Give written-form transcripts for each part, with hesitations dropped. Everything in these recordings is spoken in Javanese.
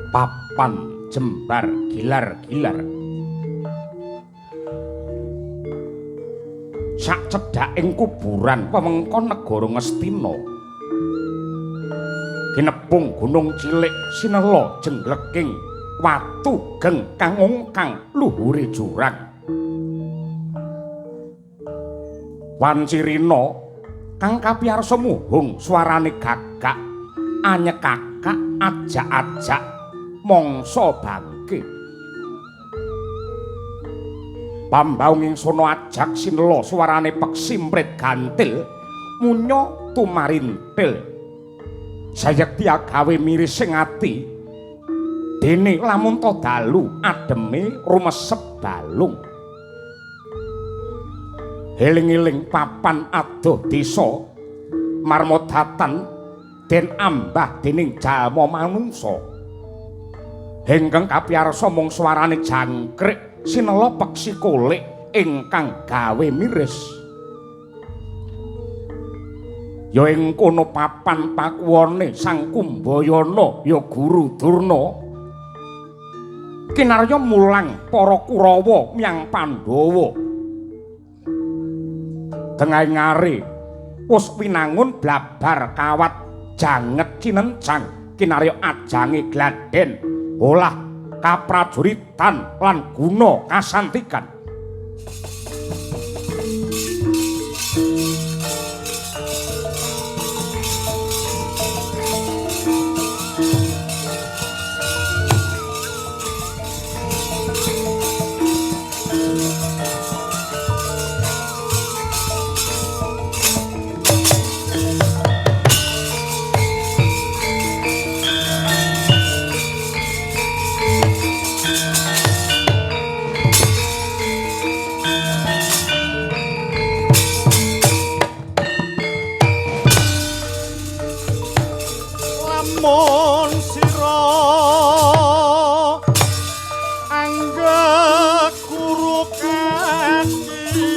Papan jembar gilar-gilar. Sak cedhaking kuburan wewengkon negara Ngastina. Kinepung gunung cilik sinela jengleking watu geng kang ongkang luhure jurang. Wancirina kang kapiyarsa muhung suarane gagak anyekakak ajak-ajak mangsa bangkit. Pambaung ing sono ajak sinela suarane peksi mprit gantil munya tumarintil. Sayekti agawe miris sing ati dene lamun ta dalu ademe rumesep balung. Eling-eling papan adoh desa marmodatan den ambah dening jalma manungsa. Ingkang kapiyarsa mung suarane jangkrik sinela peksi kulik ingkang gawe miris. Ya ing kono papan pakuwone Sang Kumbayana ya Guru Durna. Kinarya mulang para Kurawa miyang Pandhawa. Tengah ngare wus winangun blabar kawat janget cinencang kinarya ajange gladen olah kaprajuritan lan guna kasantikan. Lamun sira anggek guru kaki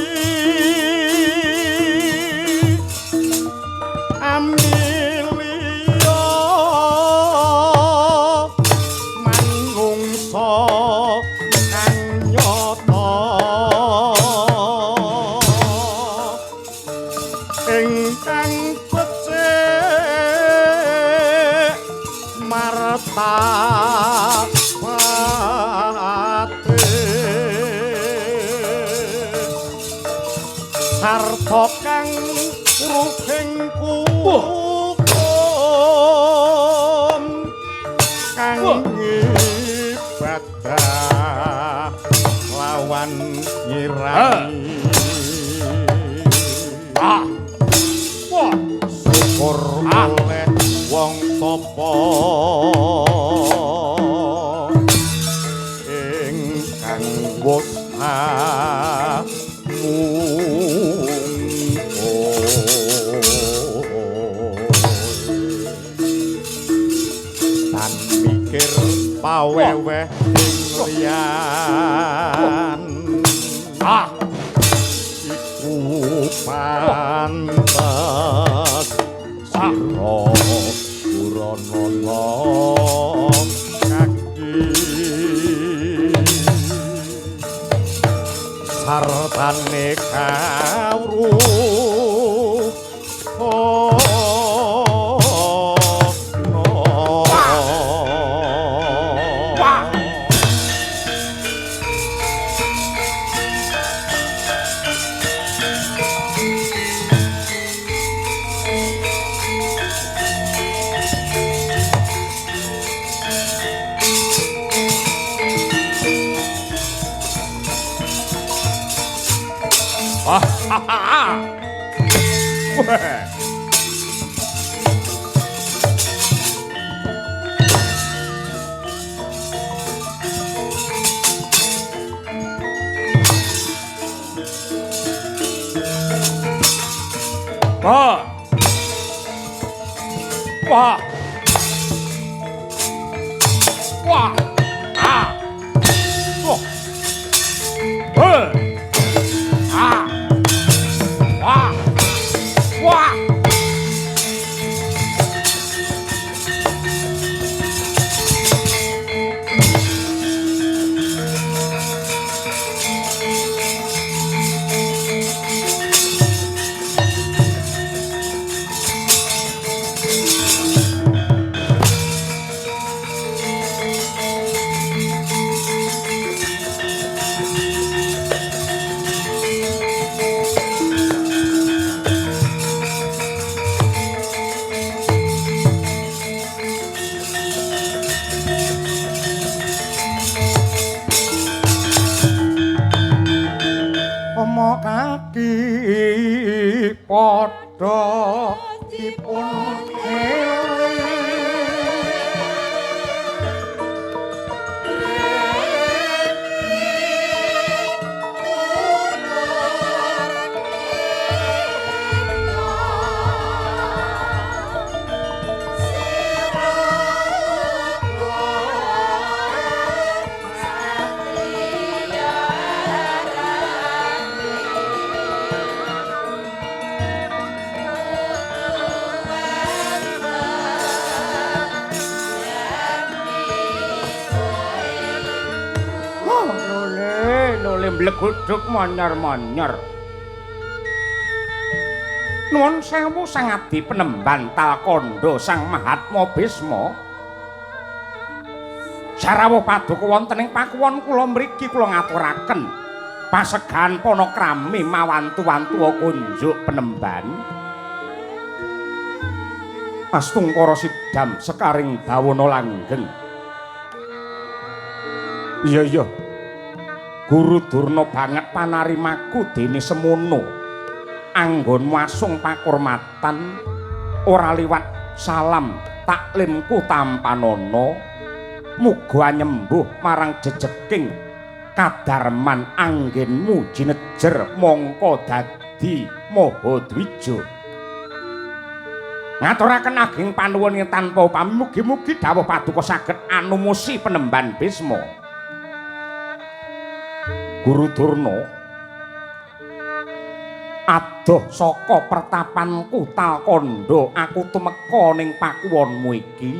amiliya manungsa kang nyata ingkang becik martabate sarta kang ruhing kukum kang ngibadah lawan nyirani. Ah. Wah, syukur oleh wong tapa ingkang wis tan mikir paweweh ing liyan. Ah, iku pantes sira buranana kaki sartane kawruh. Wah. Ah. Wah. Wah. Wah. Wah. Ah. Wah. Eh. Ah. Wah. Wah. Dipun bleguduk monyor-monyor. Nuwun sewu Sang Adi Penemban Talkandha Sang Mahatma Bisma. Sarawuh paduka wonten ing pakuwon kula mriki kula ngaturaken pasegahan panakrami mawantu-wantu kunjuk penemban. Astungkara sidam sekaring bawana langgeng. Iya iya. Guru Durna banget panarimaku dene semono. Anggonmu asung pakurmatan ora liwat salam taklimku tampanana. Muga anyembuh marang jejeking kadarman anggenmu jinejer mongko dadi maha dwija. Ngaturaken ageng panuwun ing tanpa upami mugi-mugi dawuh paduka saged anumusi penemban Bisma. Guru Durna adoh saka pertapanku Talkandha aku tumeka ning pakuwonmu iki.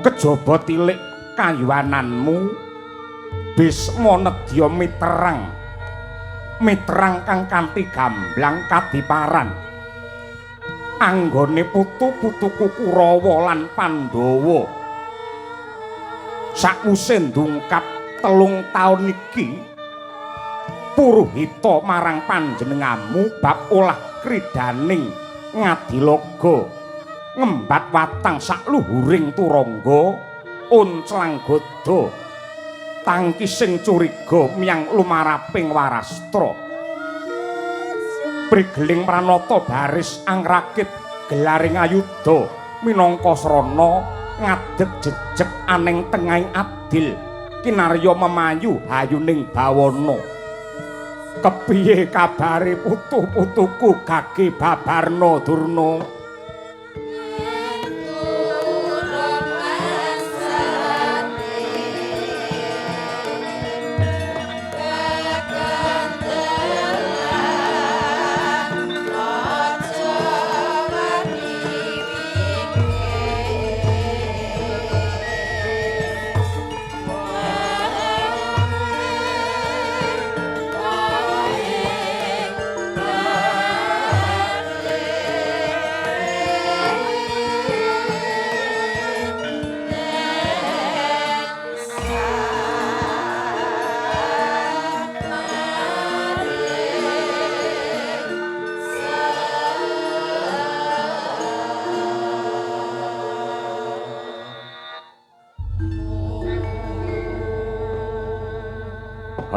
Kejaba tilik kayuwananmu Bisma nedya miterang miterang kang kanthi gamblang kadiparan anggone putu-putuku Kurawa lan Pandhawa. Sakwise ndungkap 3 taun iki puruhita marang panjenenganmu bab olah kridaning ngadilaga ngembat watang sakluhuring turangga onclang gada tangkising curiga miyang lumaraping warastra prigeling pranata baris angrakit gelaring ayuda minangka srana ngadeg jejeg aneng tengahing adil kinarya memayu hayuning bawana. Kepiye kabare putu-putuku gage babarna Durna?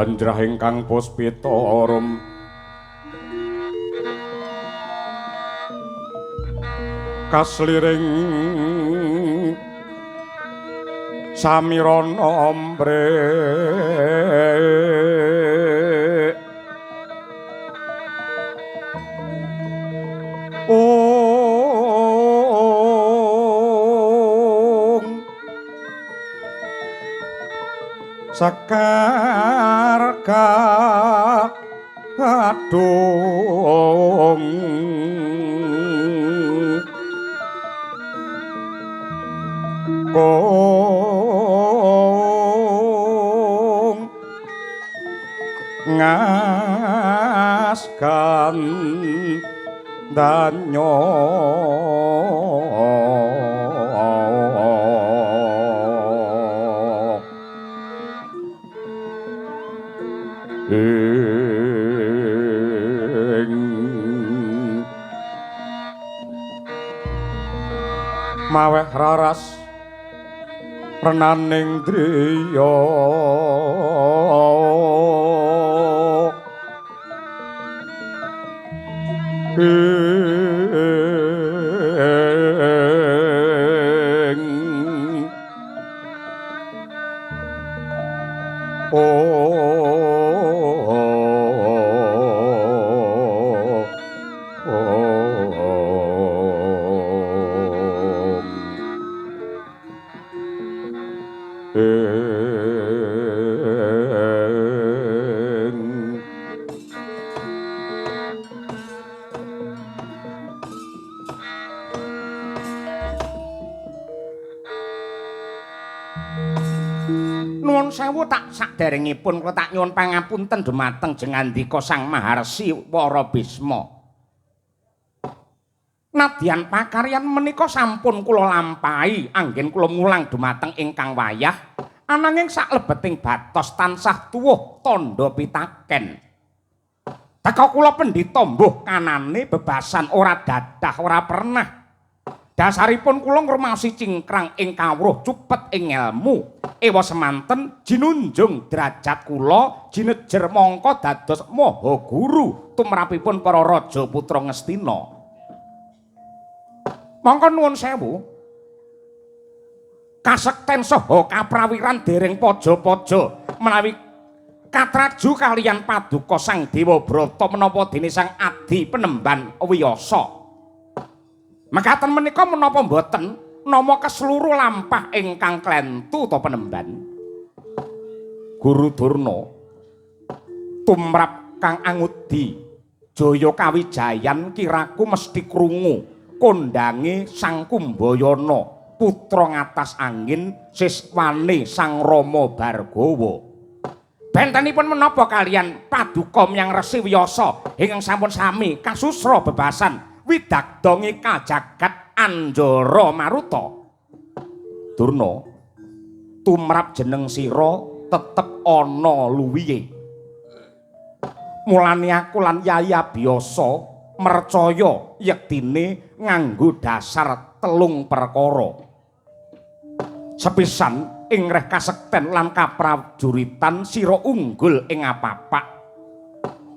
Anjrah ingkang puspita arum kasliring samirana ombre ong sekar kadung kong ngaskan danyo ing maweh raras renaning driya ing Nuwun sewu, tak saderengipun kula tak nyuwun pangapunten dumateng jengandika Sang Maharsi Wara Bisma. Nadyan pakaryan menika sampun kula lampahi anggen kula mulang dumateng ingkang wayah, ananging saklebeting batos tansah tuwuh tandha pitaken. Teka kula pendhita mbuh kanane bebasan ora dadah ora pernah. Dasaripun kula ngrumaosi cingkrang ing kawruh cupet ing elmu. Ewa semanten jinunjung derajat kula jinejer mangka dados maha guru tumrapipun para raja putra Ngastina. Mongko nuwun sewu. Kasekten saha kaprawiran dereng paja-paja menawi katraju kaliyan paduka Sang Dewa Brata menapa dene Sang Adi Penemban Wiyasa. Mekaten menika menapa mboten nama keseluruh lampah ingkang klentu to, Penemban? Guru Durna, tumrap kang angudi jaya kawijayan kiraku mesti krungu kondange Sang Kumbayana, putra ngatas angin, siswane Sang Rama Bargawa. Bentenipun menapa kaliyan paduka Myang Resi Wiyasa ingkang sampun sami kasusra bebasan widagda kajagat Anjara Maruta? Durna, tumrap jeneng sira tetep ana luwihe. Mulane aku lan Yayi Abiyasa mercaya yektine nganggo dasar telung perkara. Sepisan, ing reh kasekten lan kaprajuritan sira unggul ing apapak.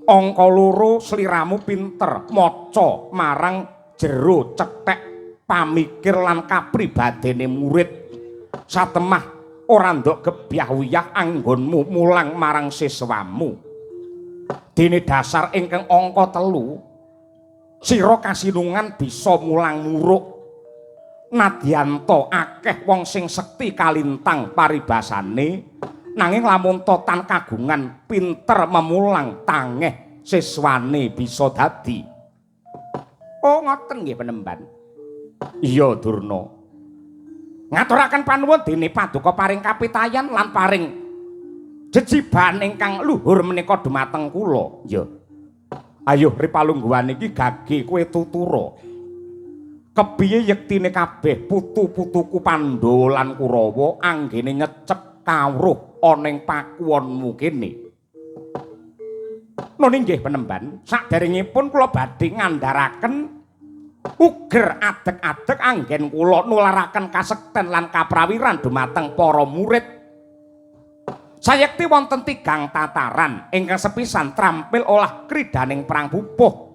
Angka loro, sliramu pinter maca marang jero cethek pamikir lan kapribadene murid. Satemah ora ndok gebyah wiyah anggonmu mulang marang siswamu. Dene dasar ingkang angka 3, sira kasinungan bisa mulang muruk. Nadyanta akeh wong sing sekti kalintang paribasane, nanging lamun to tan kagungan pinter memulang, tangeh siswane bisa dadi. Oh, ngoten nggih, Penemban. Iya, Durna. Ngaturaken panuwun dene paduka paring kapitayan lan paring jejiban ingkang luhur menika dumateng kula. Iya. Ayo ripalungguhan iki gage kowe tutura. Kepiye yektine kabeh putu-putuku Pandhawa lan Kurawa anggene nyecep kawruh ana ing pakuwonmu kene? Noni nggih, Penemban, saderengipun kula badhe ngandharaken uger adeg-adeg anggen kula nularaken kasekten lan kaprawiran dumateng para murid. Sayekti wonten tigang tataran, ingkang sepisan trampil olah kridaning perang pupuh.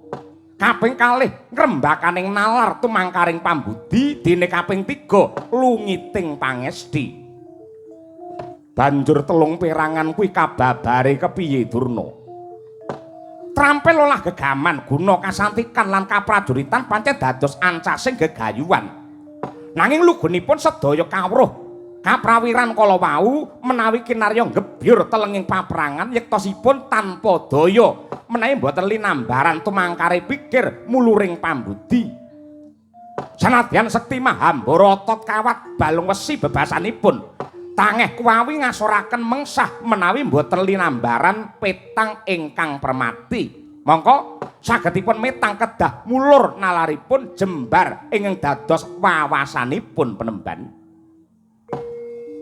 Kaping kalih ngrembakaning nalar tumangkaring pambudi, dene kaping 3 lungiting pangesti. Banjur telung perangan kuwi kababare kepiye, Durna? Trampil olah gegaman guna kasantikan lan kaprajuritan pancen dados ancasing gegayuhan. Nanging lugunipun sedaya kawruh kaprawiran kala wau menawi kinarya gebyur telenging paprangan yektosipun tanpa daya menawi mboten linambaran tumangkare pikir muluring pambudi. Sanadyan sekti mahambara otot kawat balung wesi bebasanipun, tangeh kuwawi ngasoraken mengsah menawi mboten linambaran petang ingkang permati. Mongko sagedipun metang kedah mulur nalaripun jembar ingkang dados wawasanipun, Penemban.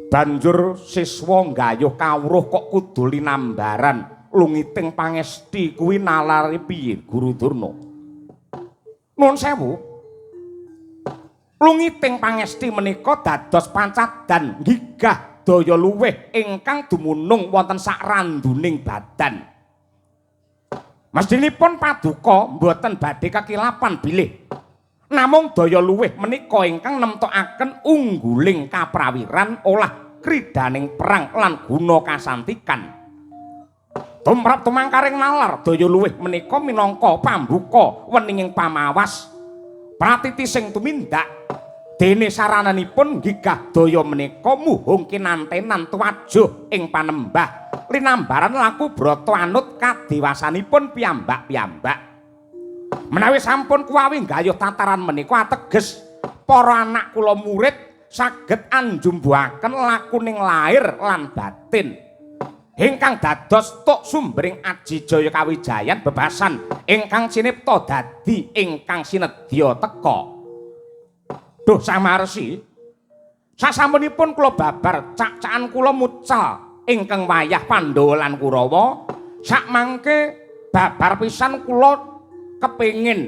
Banjur siswa nggayuh kawruh kok kudu linambaran lungiting pangesti kuwi nalari piye, Guru Durna? Nuwun sewu. Lungiting pangesti menika dados pancadan gigah daya luwih ingkang dumunung wonten sakranduning badan. Mestinipun paduka mboten badhe kekilapan bilih namung daya luwih menika ingkang nemtokaken ungguling kaprawiran olah kridaning perang lan guna kasantikan. Tumrap tumangkaring nalar daya luwih menika minangka pambuka weninging pamawas pratiti sing tumindak. Dene sarananipun gigah daya menika muhung kinantenan tuwajuh ing panembah linambaran laku brata anut kadewasanipun piyambak-piyambak. Menawi sampun kuwawi nggayuh tataran menika, ateges para anak kula murid saged anjumbuhaken lakuning lair lan batin. Ingkang dados tuk sumbering aji jaya kawijayan bebasan ingkang sinipta dadi ingkang sinedya teka. Duh Sang Maharsi, sasampunipun kula babar cak-cakan kula mucal ingkang wayah Pandhawa lan Kurawa, sakmangke babar pisan kula kepengin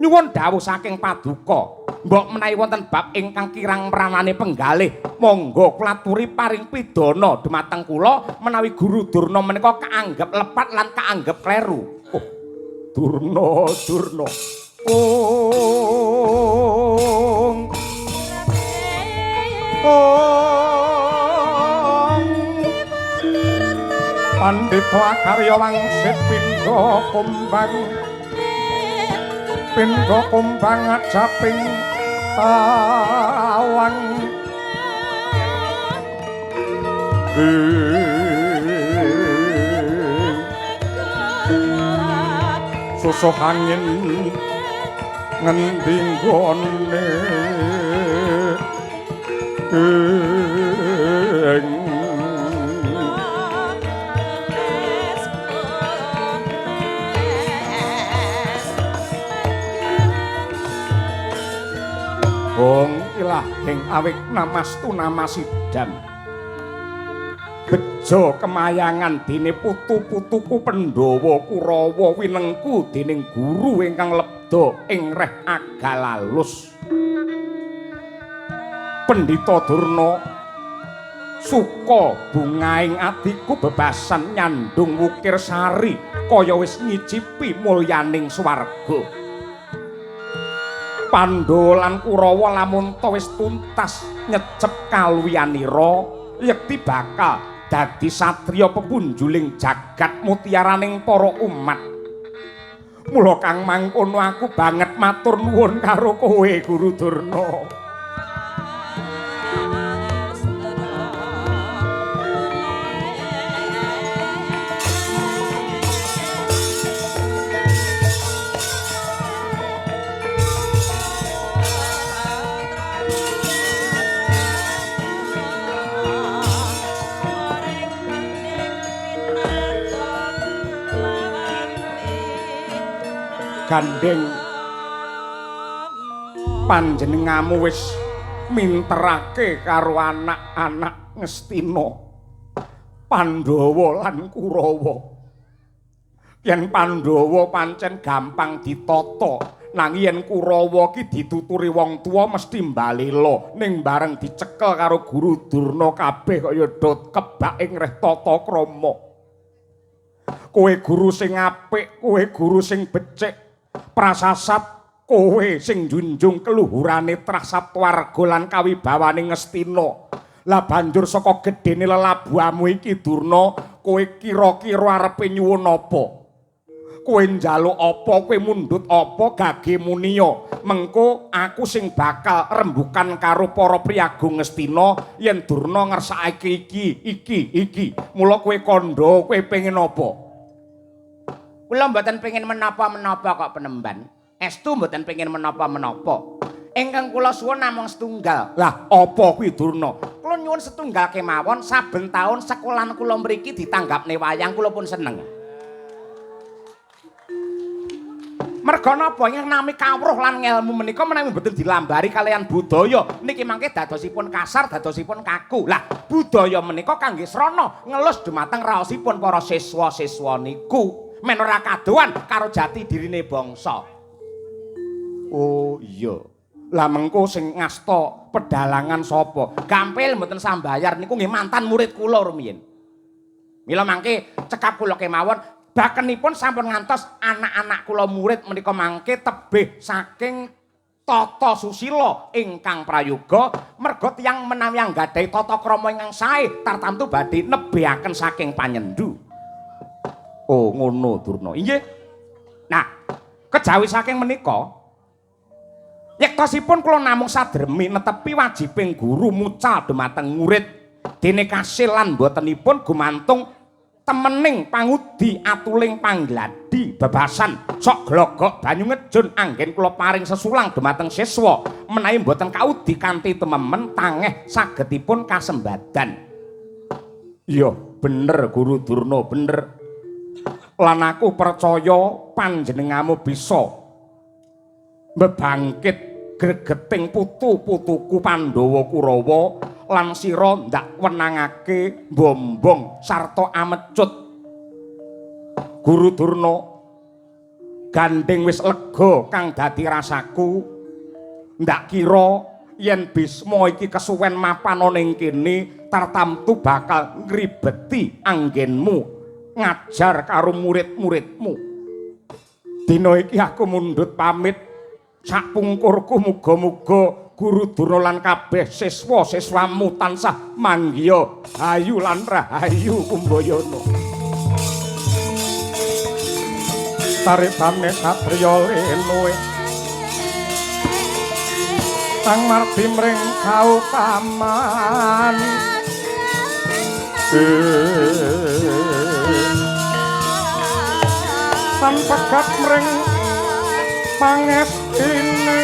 nyuwun dawuh saking paduka. Mbok menawi wonten bab ingkang kirang meranane penggalih, monggo kula aturi paring pidana dumateng kula menawi Guru Durna menika kaanggep lepat lan kaanggep kleru. Oh, Durna, Durna. Ong. Ong. Pandhita akarya wangsit pindha kumbang. Pindha kumbang ajaping tawang. Susuh angin ngendi nggone ing Bong ilahing awik namastu namasidam. Bejo kemayangan dene putu-putuku Pandhawa Kurawa winengku dening guru ingkang lebda ing reh agalalus. Pendhita Durna suka bungaing atiku bebasan nyandung wukir sari kaya wis nyicipi mulyaning swarga. Pandhawa lan Kurawa lamun ta wis tuntas nyecep kaluwiyanira yekti bakal dadi satriya pepunjuling jagat mutiaraning para umat. Mula kang mangkono aku banget matur nuwun karo kowe Guru Durna. Gandeng panjenengamu wis minterake karo anak-anak Ngastina Pandhawa lan Kurawa. Yen Pandhawa pancen gampang ditata, nanging yen Kurawa ki dituturi wong tuwa mesti mbalela, ning bareng dicekel karo Guru Durna kabeh kaya do kebak ing reh tata krama. Kowe guru sing apik, kowe guru sing becik, prasasat kowe sing njunjung keluhurane trah satwarga lan kawibawane Ngastina. Lah banjur saka gedhene lelabuhamu iki Durna, kowe kira-kira arepe nyuwun apa? Kowe njaluk apa, kowe mundhut apa gage muniya? Mengko aku sing bakal rembukan karo para priyagung Ngastina yen Durna ngersakake iki, iki, iki. Mula kowe kandha, kowe pengin apa? Kula mboten pengin menapa-menapa kok penemban. Estu mboten pengin menapa-menapa. Ingkang kula suwun namung setunggal. Lah, apa kuwi Durna? Kula nyuwun setunggal kemawon saben taun sekolahan kula mriki ditanggapne wayang kula pun seneng. Merga napa ingkang nami kawruh lan ngelmu menika menawi mboten dilambari kaliyan budaya niki mangke dadosipun kasar, dadosipun kaku. Lah, budaya menika kangge srana ngelus dumateng raosipun para siswa-siswa niku. Men ora kadohan karo jati dirine bangsa. Oh iya. Lah mengko sing ngasta pedalangan sapa? Gampil mboten sambayar niku nggih mantan murid kula rumiyin. Mila mangke cekap kula kemawon bakenipun sampun ngantos anak-anak kula murid menika mangke tebih saking tata susila ingkang prayoga merga tiyang menawi anggadhahi tata krama ingkang sae tartamtu badhe nebihaken saking panyendu. Oh ngono Durna. Inggih. Nah, kejawi saking menika yektosipun kula namung sadremi netepi wajibing guru mucal dumateng murid dene kasil lan botenipun gumantung Temening pangudi atuling panggladi bebasan sok glogok banyu ngejun anggen kula paring sesulang dumateng siswa menawi mboten kaudi kanthi tememen tangeh sagedipun kasembadan. Iya bener Guru Durna, bener. Lan aku percaya panjenenganmu bisa mbebangkit gregeting putu-putuku Pandhawa Kurawa lan sira ndak wenangake mbombong sarta amecut. Guru Durna, gandeng wis lega kang dadi rasaku. Ndak kira yen Bisma iki kesuwen mapan ana ing kene tartamtu bakal ngribeti anggenmu ngajar karo murid-muridmu. Dina iki aku mundhut pamit sakpungkurku, muga-muga Guru Durna lan kabeh siswa-siswamu tansah manggiya hayu lan rahayu kumbayana. Taripane satriya leluwe tang mardi mring kautaman. Tan pegat mring pangestine.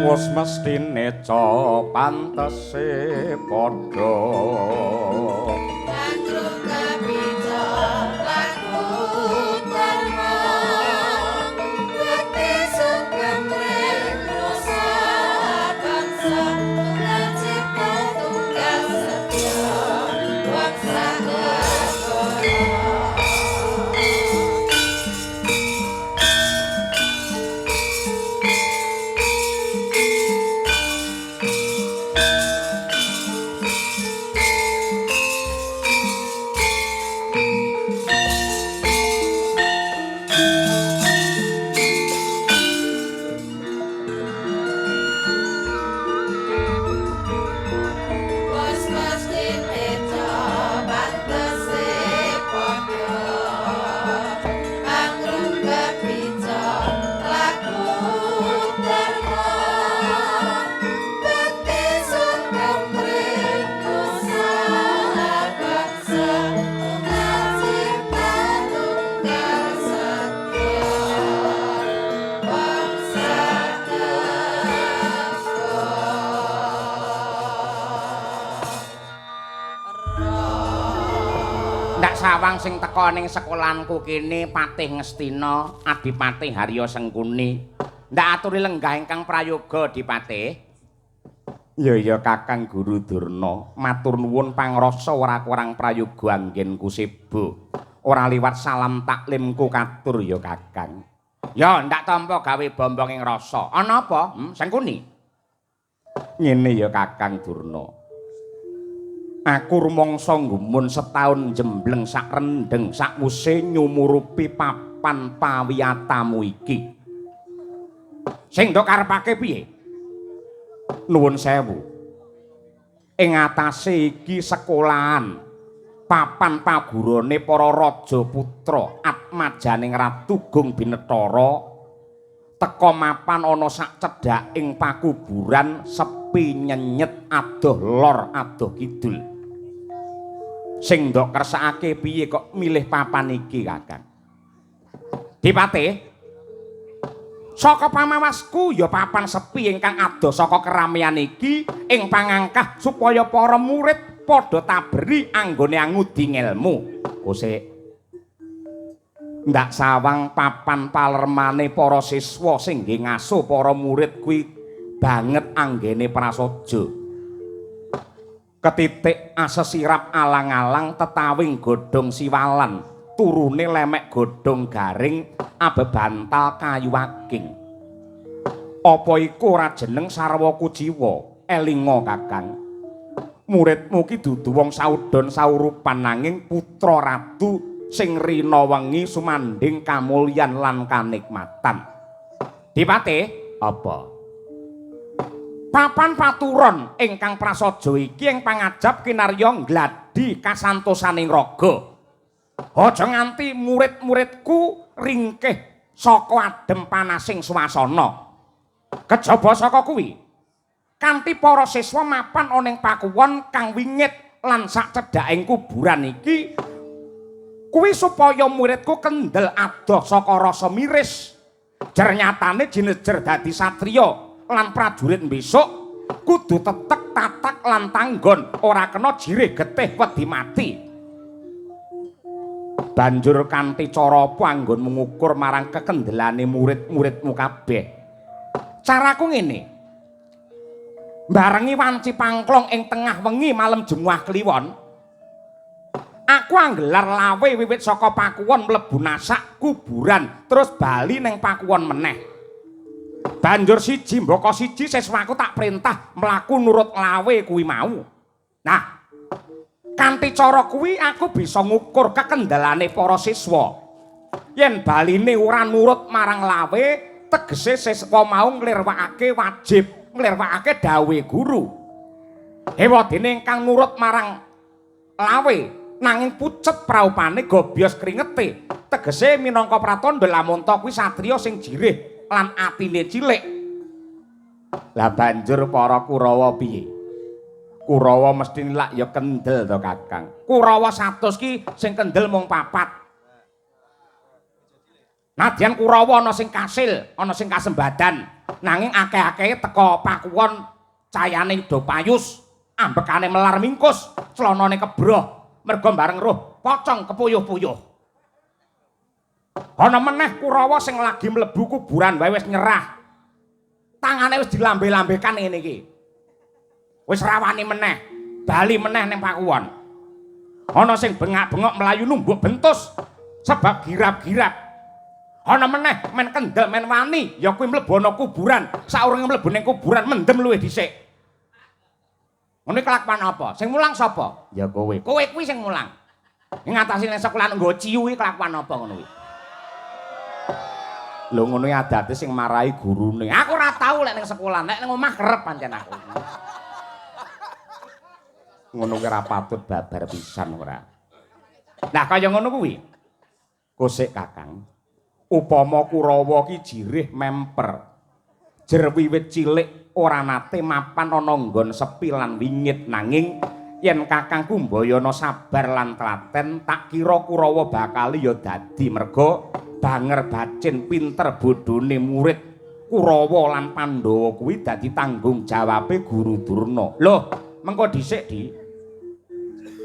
Wis mestine ca pantese padha Sawang sing teka ning sekolahanku kene Patih Ngastina, Adipati Harya Sengkuni. Ndak aturi lenggah ingkang prayoga, Dipatih. Ya ya Kakang Guru Durna, matur nuwun pangrasa ora kurang prayoga anggenku seba. Ora liwat salam taklimku katur ya Kakang. Ya ndak tampa gawe bombong ing rasa. Ana apa? Sengkuni. Ngene ya Kakang Durna. Aku rumangsa nggumun setaun jembleng sak rendheng sakwuse nyumurupi papan pawiyatamu iki. Sing ndok karepake piye? Nuwun sewu. Ing atase iki sekolahan papan pagurane para raja putra atmajaning Ratu Gung Binetara teka mapan ana sak cedhaking pakuburan sepi nyenyet adoh lor adoh kidul. Sing ndok kersakake piye kok milih papan iki, Kakang? Dipatih. Saka pamawasku ya papan sepi ingkang adoh saka keramaian iki ing pangangkah supaya para murid padha taberi anggone angudi ngelmu. Kosek ndak sawang papan palermane para siswa sing nggih ngaso para murid kuwi banget anggene prasaja. Ketitik asesirap alang-alang tetawing godhong siwalan, turune lemek godhong garing abebantal kayu aking. Apa iku ora jeneng sarwa kuciwa? Elinga Kakang. Muridmu ki dudu wong saudon saurupan nanging putra ratu sing rina wengi sumandhing kamulyan lan kanikmatan. Dipate apa? Papan paturon ingkang prasaja iki ing pangajap kinarya nggladi kasantosaning raga. Aja nganti murid-muridku ringkih saka adem panasing swasana. Kejaba saka kuwi, kanthi para siswa mapan ana ing pakuwon kang wingit lan sak cedhaking kuburan iki, kuwi supaya muridku kendel adoh saka rasa miris. Jer nyatane jinejer dadi satriya lan prajurit besok kudu tetek tatak lan tanggon, ora kena jirih getih wedi mati. Banjur kanthi cara apa anggonmu ngukur marang kekendelane murid-muridmu kabeh? Caraku ngene. Barengi wanci pangklong ing tengah wengi malem Jemuah Kliwon. Aku anggelar lawe wiwit saka pakuwon mlebu nasak kuburan terus bali ning pakuwon meneh. Banjur siji mbaka siji siswaku tak perintah mlaku nurut lawe kuwi mau. Nah, kanthi cara kuwi aku bisa ngukur kekendelane para siswa. Yen baline ora nurut marang lawe, tegese siswa mau nglirwakake wajib, nglirwakake dawuhe guru. Hewadene ingkang nurut marang lawe nanging pucet praupane gobyos kringete, tegese minangka pratandha lamun ta kuwi satriya sing jirih lan atine cilik. Lah banjur para Kurawa piye? Kurawa mesti lak ya kendel to Kakang. Kurawa 100 ki sing kendel mung 4. Nadyan Kurawa ana sing kasil, ana sing kasembadan, nanging akeh-akehe teka pakuwon cayane do payus, ambekane melar mingkus, clanane kebroh, merga bareng roh pocong kepuyuh-puyuh. Ana meneh Kurawa sing lagi mlebu kuburan wae wis nyerah. Tangane wis dilambe-lambekan ngene iki. Wis rawani meneh, bali meneh ning pakuwon. Ana sing bengak-bengok mlayu numbuk bentus sebab girap-girap. Ana meneh men kendel men wani ya kuwi mlebu ana kuburan, saurunge mlebu ning kuburan mendem luwih dhisik. Ngene kelakuan apa? Sing mulang sapa? Ya kowe. Kowe kuwi sing mulang. Ngatasi ning sekolahan nggo ciu kuwi kelakuan apa ngono kuwi? Lho ngono adate sing marahi gurune. Aku ora tau lek ning sekolah, nek ning omah kerep pancen aku. Ngono kuwi ora patut babar pisan ora. Nah kaya ngono kuwi. Kosek Kakang. Upama Kurawa ki jirih memper. Jer wiwit cilik ora nate mapan ana nggon sepi lan wingit, nanging yen Kakang Kumbayana sabar lan tlaten tak kira Kurawa bakal ya dadi merga banger bacin pinter bodhone murid Kurawa lan Pandhawa kuwi dadi tanggung jawabe Guru Durna. Loh, mengko dhisik Di.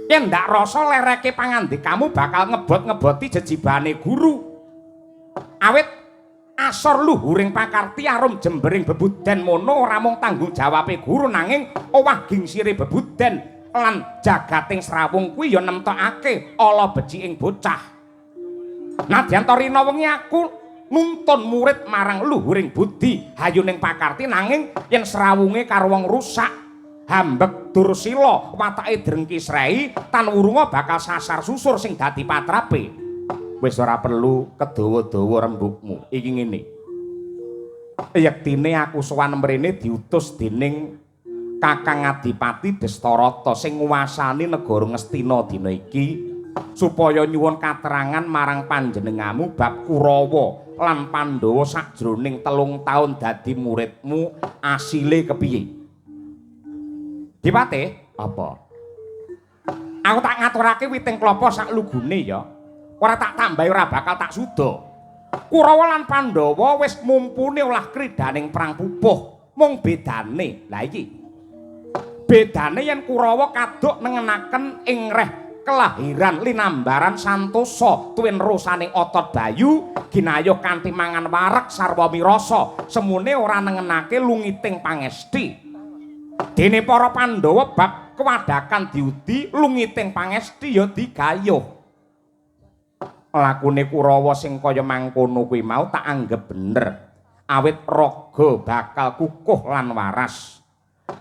Yen ndak rasa lereke pangandikamu bakal ngebot-ngeboti jejibane guru. Awit asor luhuring pakarti arum jembering bebuden mono ora mung tanggung jawabe guru nanging owah gingsire bebuden lan jagating srawung kuwi ya nemtokake ala beciking bocah. Nadyan ta rina wengi aku nuntun murid marang luhuring budi hayuning pakarti nanging yen srawunge karo wong rusak hambek dursila watake drengki srei tan wurunga bakal sasar susur sing dadi patrape. Wis ora perlu kedawa-dawa rembugmu. Iki ngene. Yektine aku sowan mrene diutus dening Kakang Adipati Destarata sing nguwasani negara Ngastina dina iki supaya nyuwun katerangan marang panjenenganmu bab Kurawa lan Pandhawa sajroning 3 taun dadi muridmu asile kepiye? Dipate? Apa? Aku tak ngaturake witing klapa sak lugune ya. Ora tak tambahi ora bakal tak suda. Kurawa lan Pandhawa wis mumpuni olah kridaning perang pupuh. Mung bedane, lha iki. Bedane yen Kurawa kaduk nengenaken ing reh kelahiran linambaran santosa tuwin rosaning otot bayu ginayuh kanthi mangan wareg sarwa mirasa semune ora nengenake lungiting pangesti. Dene para Pandhawa bab kewadhakan diudi lungiting pangesti ya digayuh. Lakune Kurawa sing kaya mangkono kuwi mau tak anggep bener. Awit raga bakal kukuh lan waras.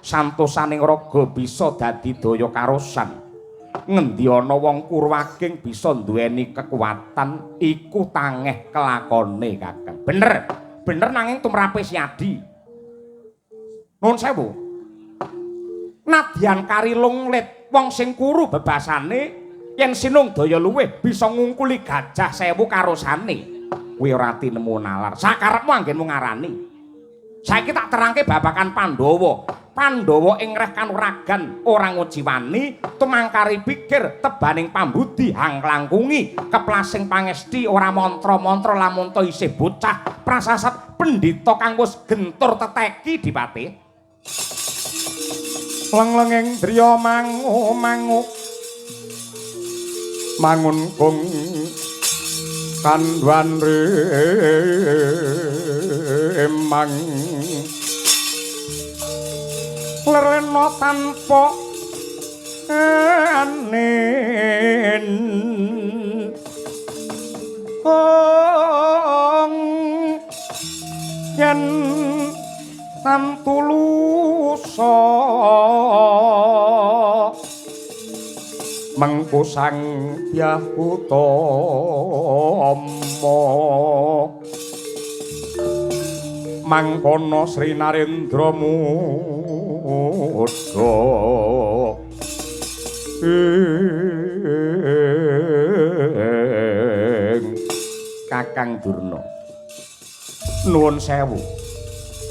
Santosaning raga bisa dadi daya karosan. Ngendi ana wong Kuru ageng bisa duweni kekuatan iku tangeh kelakone, Kakang. Bener. Bener nanging tumrape Siadi. Nuwun sewu. Nadyan kari lunglit wong sing kuru bebasane yen sinung daya luwih bisa ngungkuli gajah 1000 karosane. Kuwi ora tinemu nalar. Sakarepmu anggenmu ngarani. Saiki tak terangke babagan Pandhawa. Pandhawa ing reh kanuragan ora ngujiwani, tumangkari pikir tebaning pambudi hangklangkungi, keplasing pangesti ora mantra-mantra lamun ta isih bocah, prasasat pendhita kang wis gentur teteki dipate. Lenglenging driya mangu-mangu mangun kung kandwan remang lerena tanpa anen ong yen tantulusa mengko sang Dyah Utama mangkono Sri Narendra Muda ing Kakang Durna. Nuwun sewu.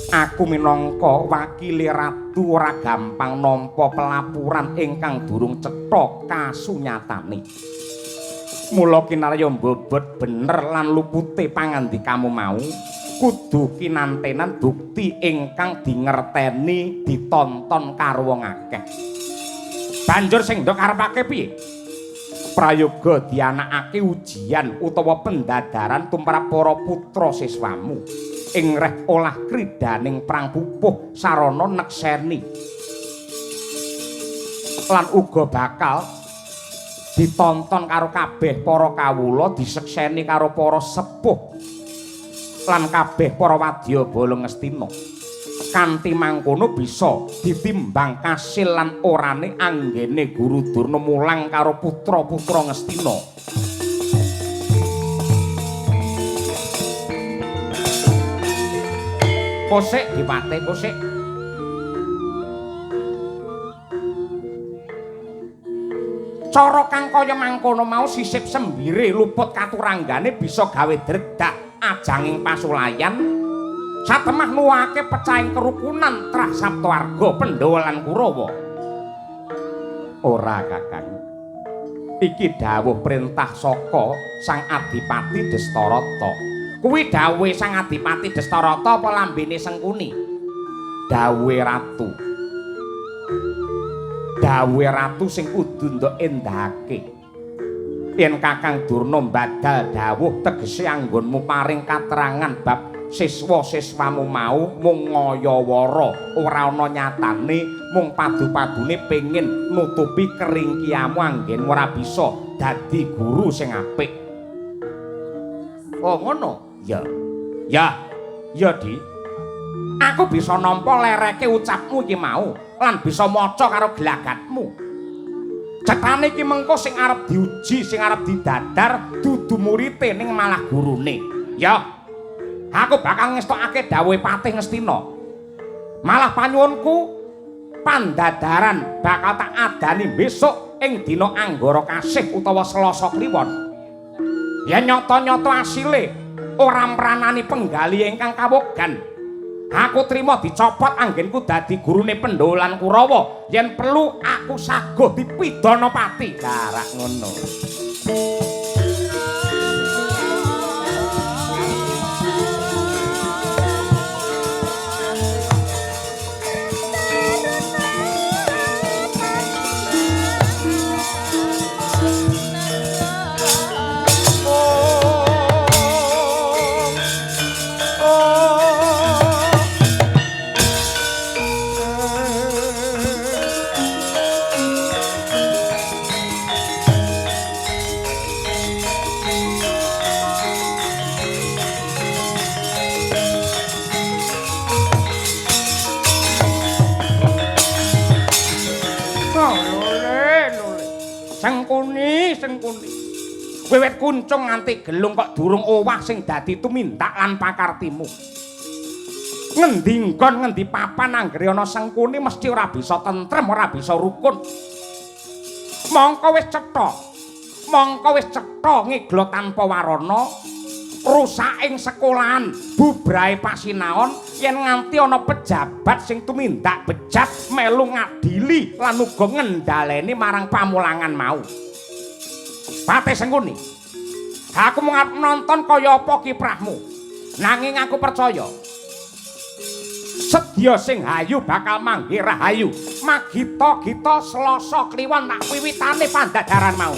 Aku minangka wakile ratu ora gampang nampa pelapuran ingkang durung cetha kasunyatane. Mula kinarya mbobot bener lan lupute pangandikamu mau kudu kinantenan bukti ingkang dingerteni ditonton karo wong akeh. Banjur sing ndok karepake piye? Prayoga dianakake ujian utawa pendadaran tumrap para putra siswamu ing reh olah kridaning perang pupuh sarana nekseni lan uga bakal ditonton karo kabeh para kawula, disekseni karo para sepuh lan kabeh para wadyabala Ngastina. Kanthi mangkono bisa ditimbang kasil lan orane anggene Guru Durna mulang karo putra-putra Ngastina. Kosek dipate kosek. Cara kang kaya mangkono mau sisip sembire luput katuranggane bisa gawe dredak ajanging pasulayan. Satemah nuwake pecahing kerukunan trah Saptawarga Pandhawa lan Kurawa. Ora, Kakang. Iki dawuh perintah saka Sang Adipati Destarata. Kuwi dawuhe Sang Adipati Destarata apa lambene Sengkuni? Dawuhe ratu. Dawuhe ratu sing kudu ndok endahake. Yen Kakang Durna mbadal dawuh tegese anggonmu paring katerangan bab siswa-siswamu mau mung ngayawara, ora ana nyatane, mung padu-padune pengin nutupi keringkiamu anggen ora bisa dadi guru sing apik. Oh ngono? Ya. Ya. Ya, Di. Aku bisa nampa lereke ucapmu iki mau lan bisa maca karo gelagatmu. Cetane iki mengko sing arep diuji, sing arep didadar dudu murite ning malah gurune. Ya. Aku bakal ngestokake dawuhe Patih Ngastina. Malah panyuwunku pandadaran bakal tak adani besok ing dina Anggara Kasih utawa Selasa Kliwon. Yen nyata-nyata asile ora mranani penggali ingkang kawogan, aku trima dicopot anggenku dadi gurune Pandhawa lan Kurawa. Yen perlu aku saguh dipidana pati. Karak ngono. Sengkuni, Sengkuni. Wiwit kuncung nganti gelung kok durung owah sing dadi tumindak lan pakartimu. Ngendi nggon ngendi papan anggere ana Sengkuni mesti ora bisa tentrem, ora bisa rukun. Mongko wis cetha. Mongko wis cetha ngigla tanpa warana. Rusak ing sekolahan, bubrahe pasinaon yen nganti ana pejabat sing tumindak bejat melu ngadili lan uga ngendhaleni marang pamulangan mau. Patih Sengkuni, aku mung arep nonton kaya apa kiprahmu. Nanging aku percaya sedya sing hayu bakal manggih rahayu. Magita-gita Selasa Kliwon tak wiwitane pandadaran mau.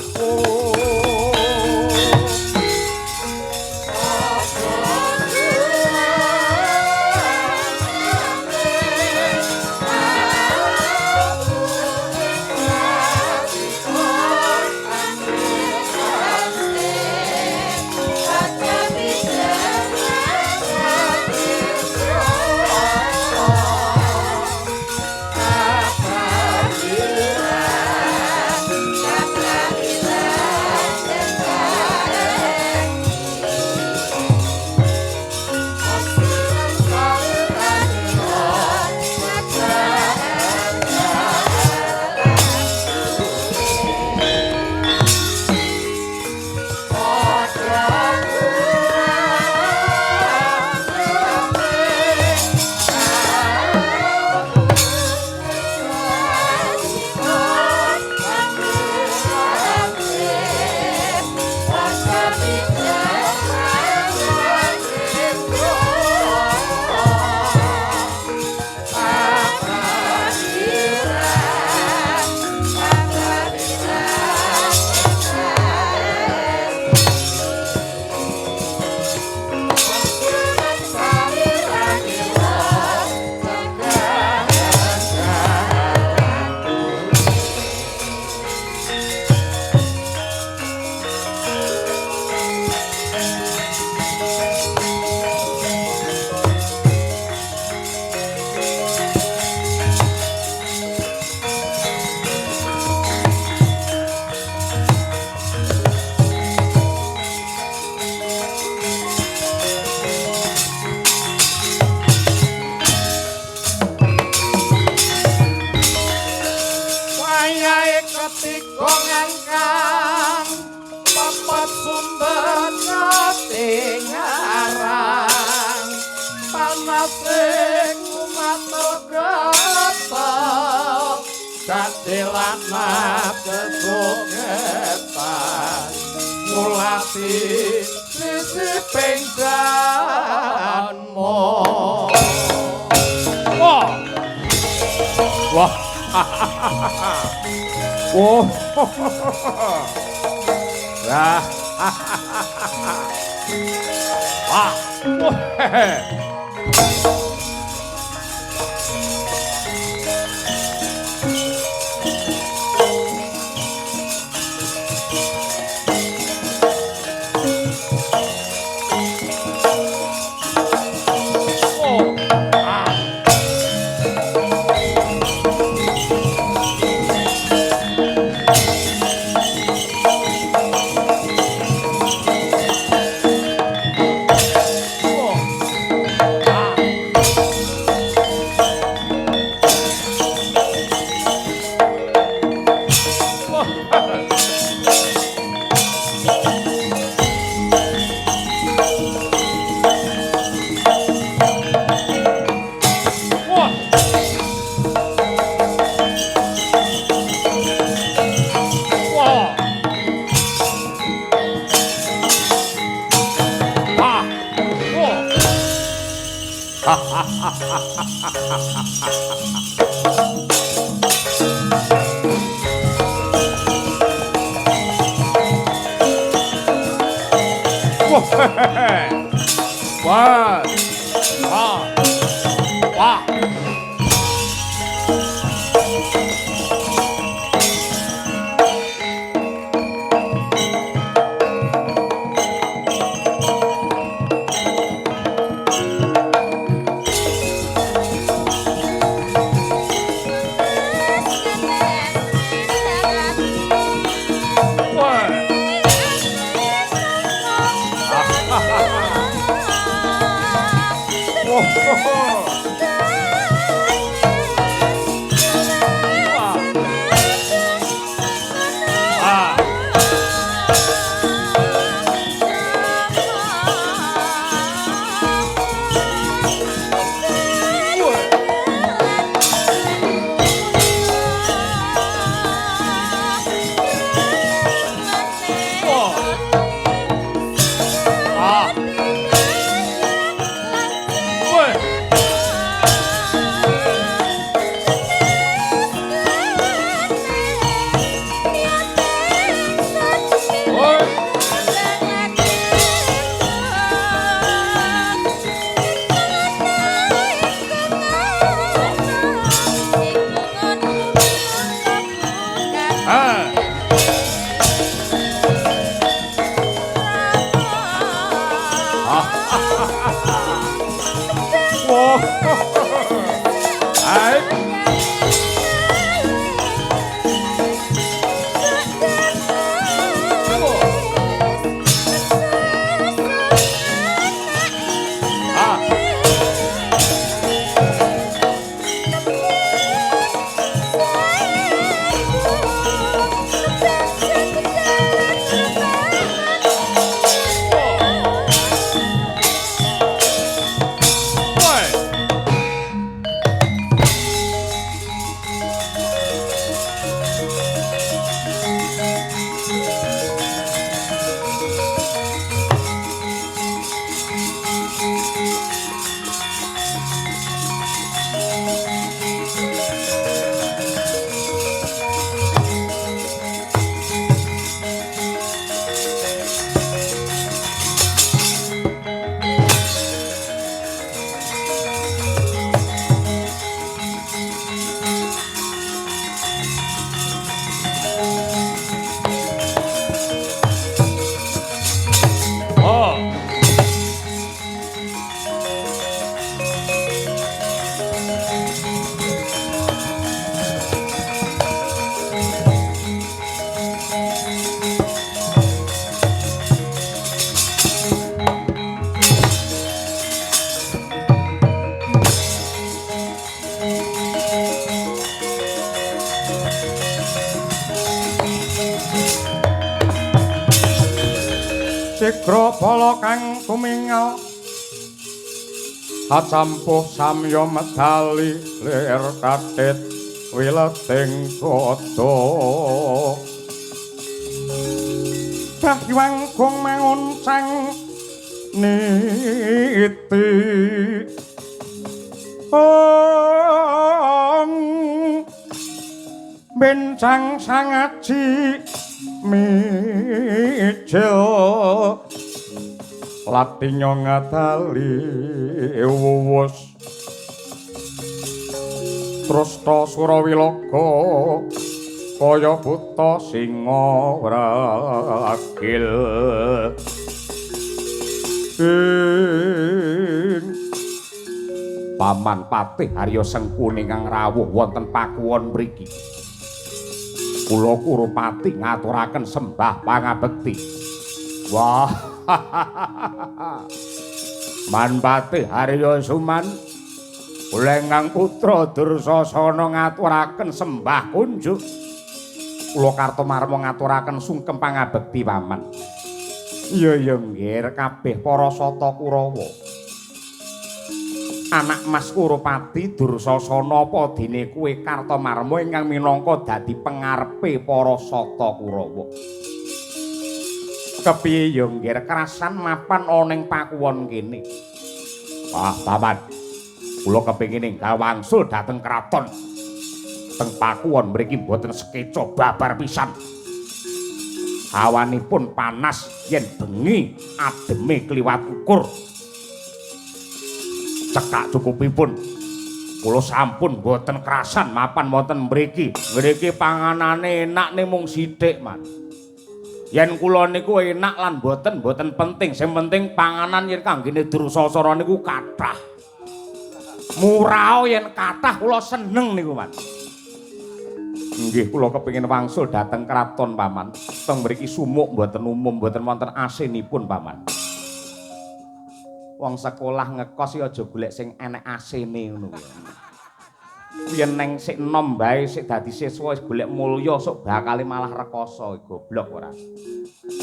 Sigra bala kang tumingal acampuh samya medali lir kathit wileting gada Dahyang gong manguncang niti ong bencang sangaji mijil latinyo ngadali wuwus Trusta Surawilaga kaya buta singa wragil ing Paman Patih Arya Sengkuni ingkang rawuh wonten pakuwon mriki. Kula Kurupati ngaturaken sembah pangabekti. Wah. Man Patih Arya Suman kula ingkang putra Dursasana ngaturaken sembah kunjuk. Kula Kartomarma ngaturaken sungkem pangabekti paman. Iya iya nggih kabeh para sata Kurawa. Anak Mas Kurupati Dursasana apa dene kowe Kartomarma ingkang minangka dadi pengarepe para sata Kurawa. Kepiye ya nggih krasan mapan ana ing pakuwon kene. Wah, paman. Kula kepengin enggal wangsul dhateng kraton. Teng pakuwon mriki mboten sekeca babar pisan. Hawanipun panas yen bengi ademe kliwat ukur. Cekak cukupipun kula sampun mboten krasan mapan wonten mriki. Mriki panganane enak ning mung sithik, Man. Yen kula niku enak lan mboten mboten penting, sing penting panganan yen kanggene Dursasana niku kathah. Murah yen kathah kula seneng niku, Man. Nggih, kula kepengin wangsul dhateng kraton, Paman. Teng mriki sumuk mboten umum, mboten wonten asinipun, Paman. Wong sekolah ngekos ya aja golek sing enek asene ngono kuwi. Yen neng sik enom bae sik dadi siswa wis golek mulya sok bakale malah rekoso goblok ora.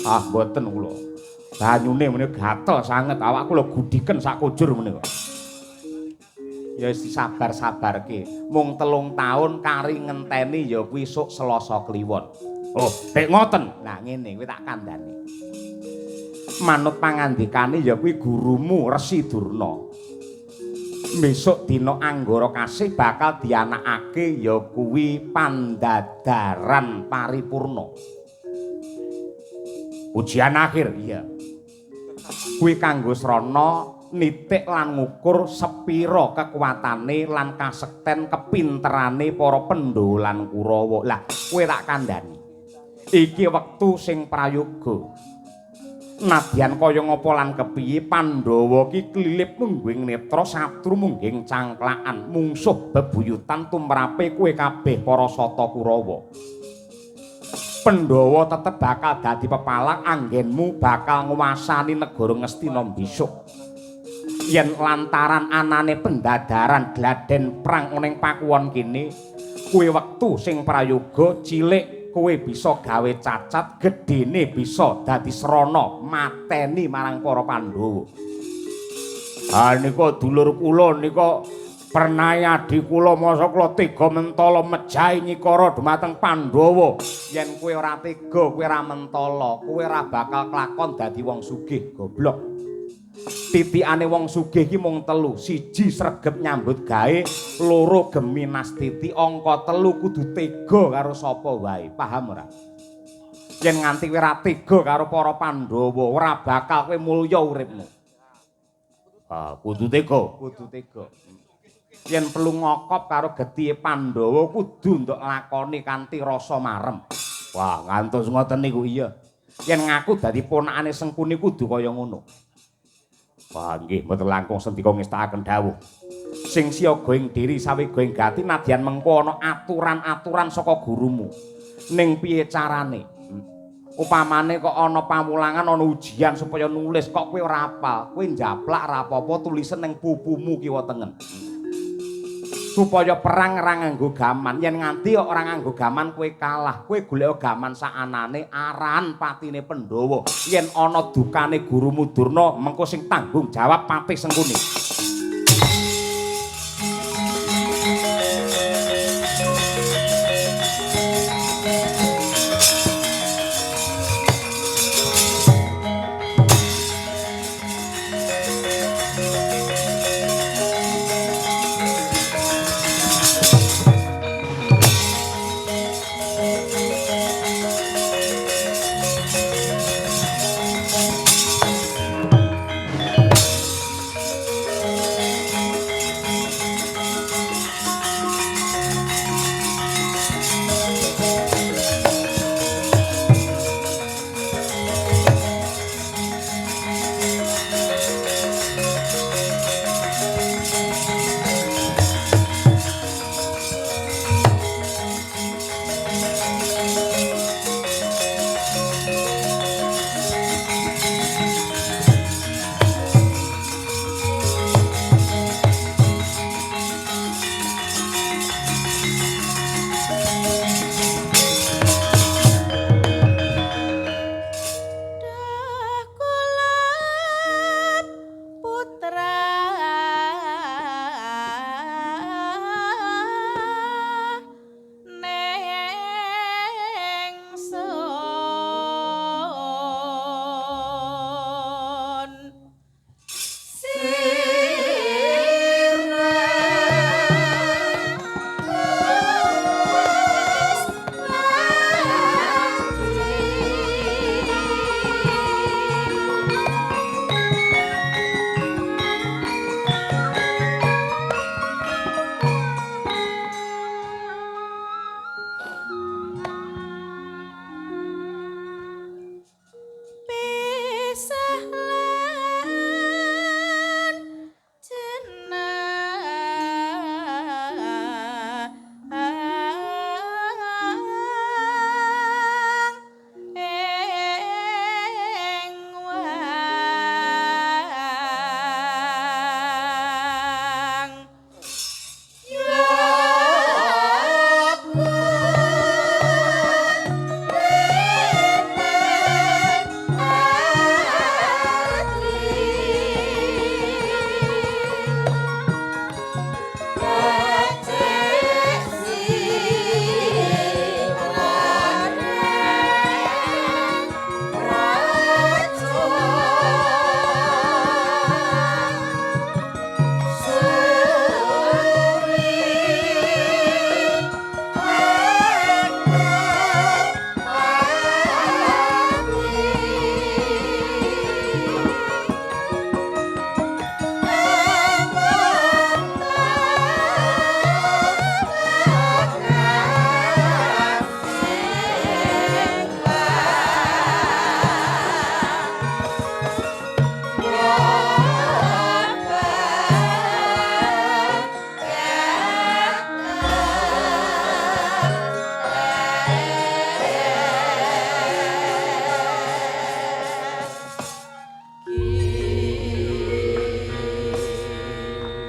Ah mboten kula. Banyune meneh gatel sanget awak kula gudiken sak kujur menika. Ya wis disabar-sabarke. Mung 3 taun kari ngenteni ya kuwi sok Selasa Kliwon. Oh, dek ngoten. Nah ngene kuwi tak kandhani. Manut pangandikane ya kuwi gurumu Resi Durna. Besok dina Anggara Kasih bakal dianakake ya kuwi pandadaran paripurna. Ujian akhir, iya. Kuwi kanggo srana nitik lan ngukur sepira kekuatane lan kasekten kepinterane para Pandhawa lan Kurawa. Lah, kowe tak kandhani. Iki wektu sing prayoga. Nadyan kaya ngapa lan kepiye Pandhawa ki klilip mungging netra satru mungging cangklakan mungsuh bebuyutan tumrape kowe kabeh para sata Kurawa. Pandhawa tetep bakal dadi pepalang anggenmu bakal nguwasani negara Ngastina besok. Yen lantaran anane pendadaran gladen perang ning pakuwon kene, kuwi wektu sing prayoga cilik kowe bisa gawe cacat, gedene bisa dadi srana mateni marang para Pandhawa. Ah nika dulur kula nika pernahe adi kula masa kula tega mentala mejahi nyikara dumateng Pandhawa. Yen kowe ora tega, kowe ora mentala, kowe ora bakal klakon dadi wong sugih, goblok. Titikane wong sugih iki mung 3, 1 sregep nyambut gawe, 2 gemi nastiti, angka 3 kudu tega karo sapa wae, paham ora? Yen nganti kowe ora tega karo para Pandhawa, ora bakal kowe mulya uripmu. Ah, kudu tega, kudu tega. Yen perlu ngokop karo getihe Pandhawa kudu ndok lakoni kanthi rasa marem. Wah, ngantos ngoten niku iya. Yen ngaku dadi ponakane Sengkuni kudu kaya ngono. Wah, nggih mboten langkung sendika ngestakaken dawuh. Sing siaga ing diri sawega ing gati nadyan mengko ana aturan-aturan saka gurumu. Ning piye carane? Upamane kok ana pamulangan, ana ujian supaya nulis kok kowe ora apal, kowe njaplak ora apa-apa tulisen ning pupumu kiwa tengen. Supaya perang ora nganggo gaman. Yen nganti ora nganggo gaman kowe kalah. Kowe golek gaman saanane aran patine Pandhawa. Yen ana dukane gurumu Durna, mengko sing tanggung jawab Patih Sengkuni.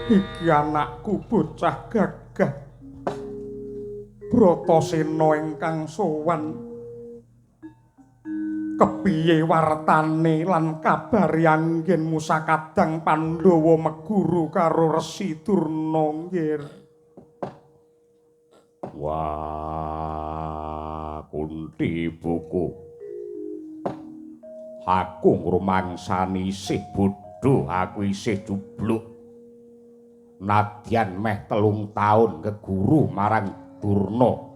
Iki anakku bocah gagah Bratasena ingkang sowan. Kepiye wartane lan kabare anggenmu sakadang Pandhawa meguru karo Resi Durna nggir? Wah, Kunti buku. Aku ngrumangsani isih bodho, aku isih jubluk. Nadyan meh 3 taun geguru marang Durna.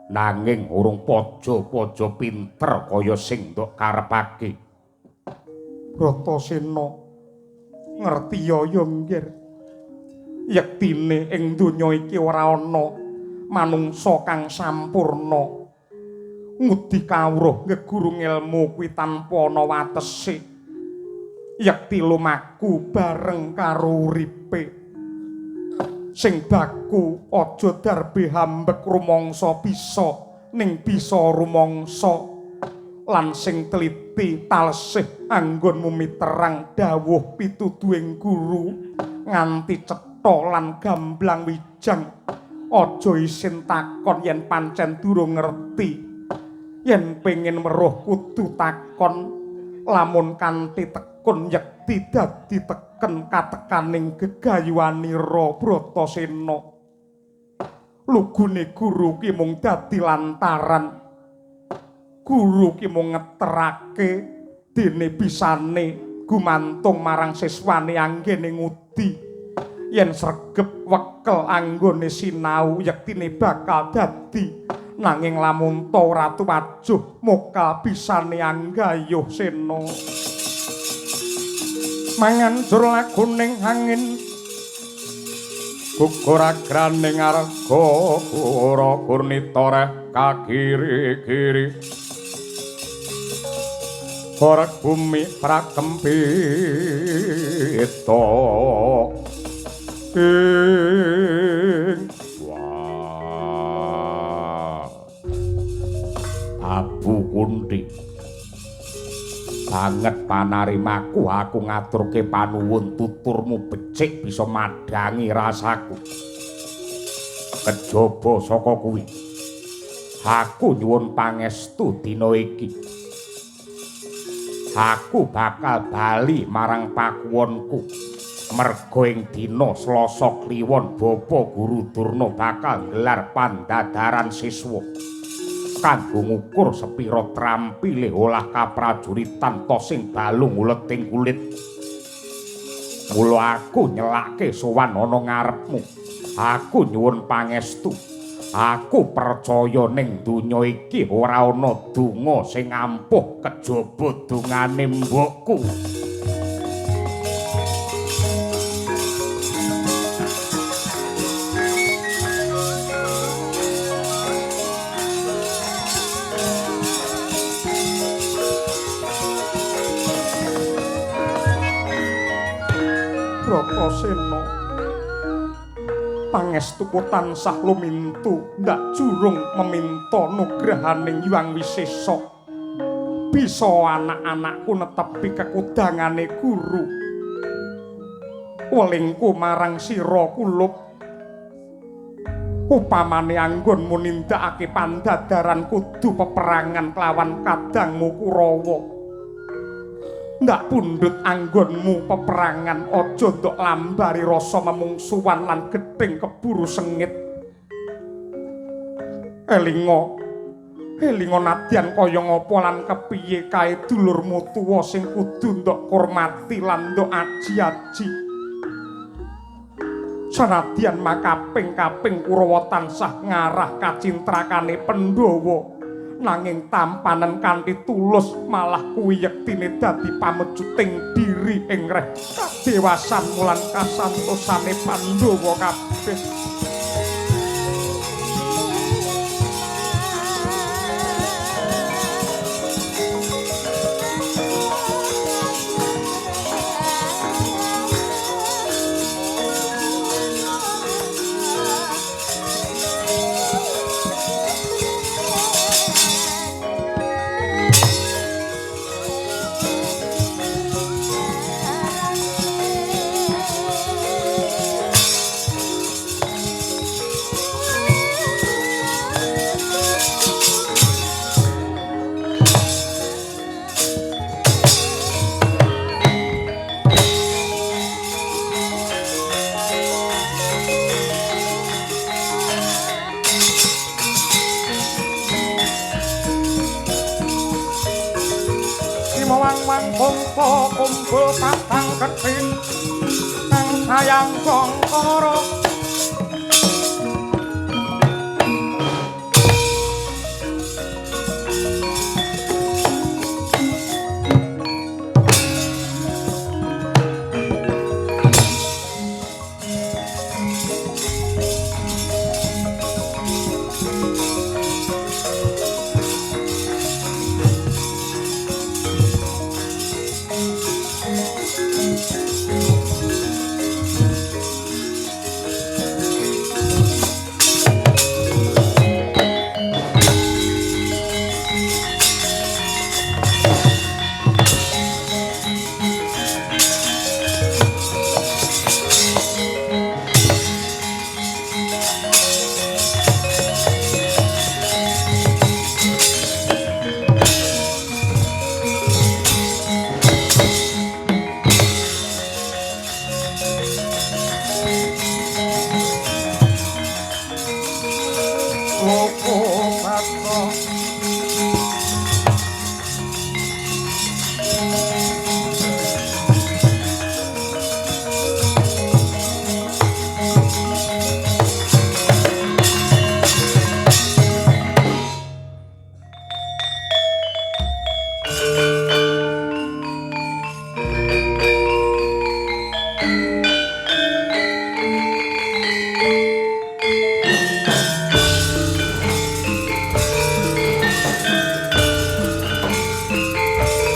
Nanging urung pojo-pojo pinter kaya sing ndok karepake. Bratasena ngerti ya ya nggir. Yektine ing donya iki ora ana manungsa kang sampurna. Ngudi kawruh ngeguru ngelmu kuwi tanpa ana watese. Yekti lumaku bareng karo uripe. Sing baku aja darbe hambek rumangsa bisa ning bisa rumangsa, lan sing teliti talsih anggonmu miterang dawuh pituduhing guru nganti cetha lan gamblang wijang. Aja isin takon yen pancen durung ngerti. Yen pengin weruh kudu takon, lamun kanthi tekun yekti dadi teken katekaning gegayuhanira Bratasena. Lugune guru ki mung dadi lantaran. Guru ki mung ngeterake dene bisane gumantung marang siswane anggene ngudi. Yen sregep wekel anggone sinau yektine bakal dadi. Nanging lamun ta ora tuwajuh mokal bisane anggayuh sena. Mangan jur laguning angin gugur agraning arga ora gurnita reh kakiri-kiri. Horeg bumi prakempita ing wah. Abu Kunti banget panarimaku, aku ngaturke panuwun tuturmu becik bisa madhangi rasaku. Kejaba saka kuwi, aku nyuwun pangestu dina iki. Aku bakal bali marang pakuwonku. Merga ing dina Selasa Kliwon Bapa Guru Durna bakal nggelar pandadaran siswa kanggo ngukur sepira trampile olah kaprajuritan ta sing balung uleting kulit. Mula aku nyelake sowan ana ngarepmu. Aku nyuwun pangestu. Aku percaya ning donya iki ora ana donga sing ampuh kejaba dongane mbokku. Bratasena, pangestuku tansah lumintu ndak jurung meminta nugrahaning Hyang Wisesa. Bisa anak-anakku netepi kekudangane guru. Welingku marang sira kulup. Upamane anggonmu nindakake pandadaran kudu peperangan kelawan kadangmu Kurawa. Ndak pundhut anggonmu peperangan aja ndok lambari rasa memungsuwan lan gething keburu sengit. Elinga, elinga nadyan kaya ngapa lan kepiye kae dulurmu tuwa sing kudu ndok hormati lan ndok aji-aji. Sanadyan makaping-kaping Kurawa tansah ngarah kacintrakane Pandhawa, nanging tampanen kanthi tulus malah kuwi yektine dadi pamejuting diri ing reh kadewasan lan kasantosane Pandhawa kabeh. Kethik kang sayang Bangkara.